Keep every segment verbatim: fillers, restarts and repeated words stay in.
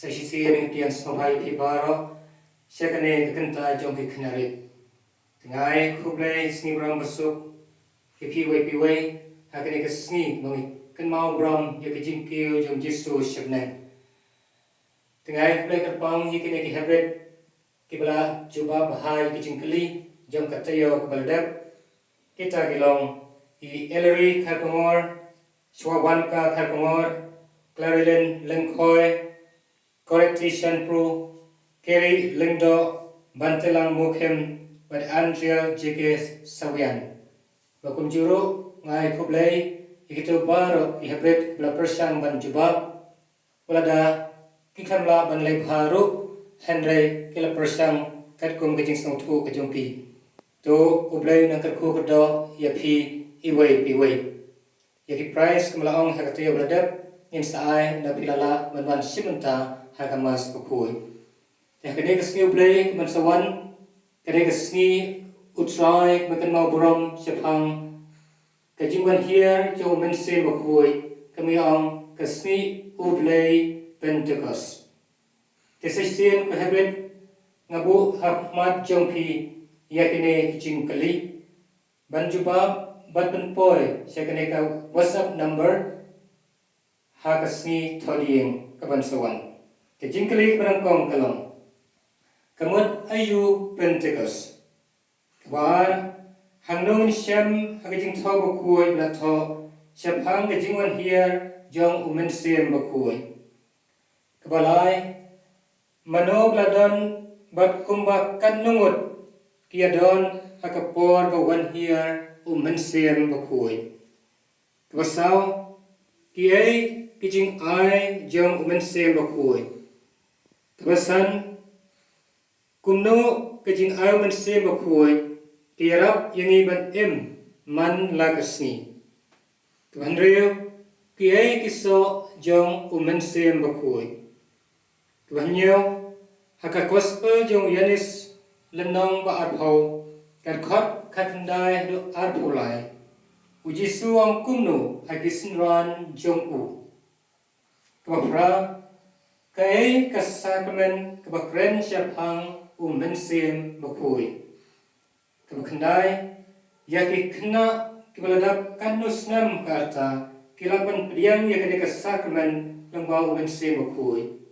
Sa shisien ngi pdiang sngewbha ïa phi baroh sha kane ka kynta jong ki khynnah rit. Te nga ai khublei sngi burom basuk ïa phi iwei pa iwei ha kane ka sngi ba ngi kynmaw burom ïa ka jingkiew jong Jisu sha bneng. Te nga ai khublei kyrpang ïa kine ki hynrei kiba la jubab ha ïa ki jingkylli jong ka taïew kaba la dep. Kita ki long i Ellery Kharkongor, Shwawanka Kharkongor, Clarilyn Lyngkhoi, Correcty Shanpru, Kerry Lyngdoh, Bantelang Mukhim bad Andrea J K Sawian. Bad kumjuh ruh nga ai khublei ïa kito baroh ki hynrei kiba la pyrshang ban jubab. Wat lada ki khlem lah ban leit bha ruh, hynrei ki la pyrshang katkum ka jingsngewthuh ka jong ki. To U Blei un nang kyrkhu kyrdoh ïa phi iwei pa iwei. Ïa ki prize kumba la ong ha ka taïew ba la dep ngin sa ai lada phi la lah ban wan shim bynta ha ka Mass bakhuid. Te ha kane ka sngi U Blei kaban sa wan, kane ka sngi U Trai kaban kynmaw burom shaphang ka jingwan hiar jong U Mynsiem Bakhuid, kaba ngi ong ka sngi U Blei Pentekost. Te sa shisien ko hynrei nga buh ha khmat jong phi ïa kine ki jingkylli ban jubab bad pynpoi sha kane ka WhatsApp number ha ka sngi Thohdieng kaban sa wan. Ka jingkylli kaba nyngkong ka long, ka mut aïu Pentekost? Kaba ar, hangno ngin shem ha ka jingthoh bakhuid ba la thoh shaphang ka jingwan hiar jong U Mynsiem Bakhuid? Kaba lai, mano ba la don bad kumba katno ngut ki ïa don ha ka por ba wan hiar U Mynsiem Bakhuid? Kaba saw, kiei ki jingai jong U Mynsiem Bakhuid? Kaba san, kumno ka jingai U Mynsiem Bakhuid ka ïarap ïa ngi ban im man la ka sngi? Kaba hynriew, kiei ki soh jong U Mynsiem Bakhuid? Kaba hynñiew, ha ka Gospel jong u Ïoannis lynnong ba arphew, ka dkhot khatkhyndai haduh arphew lai, U Jisu u ong kumno ha ki synran jong u? Kaba phra, kaei ka sakramen kaba kren shaphang U Mynsiem Bakhuid? Kaba khyndai, ïa ki khynnah kiba la dap katno snem ka rta ki lah ban pdiang ïa kane ka sakramen lyngba U Mynsiem Bakhuid?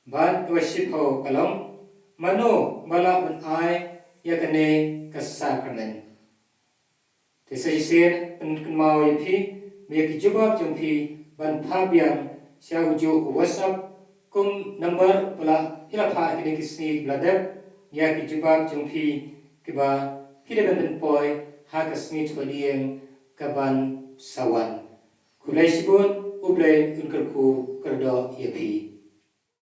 Bad kaba shiphew ka long, mano ba lah ban ai ïa kane ka sakramen? Te sa shisien pynkynmaw ïa phi ba ïa ki jubab jong phi ban phah biang sha ujuh u WhatsApp kum number ba la phi la phah ha kine ki sngi ba la dep, ïa ki jubab jong phi kiba phi dei ban pynpoi ha ka sngi Thohdieng kaban sa wan. Khublei shibun, U Blei un kyrkhu kyrdoh ïa phi.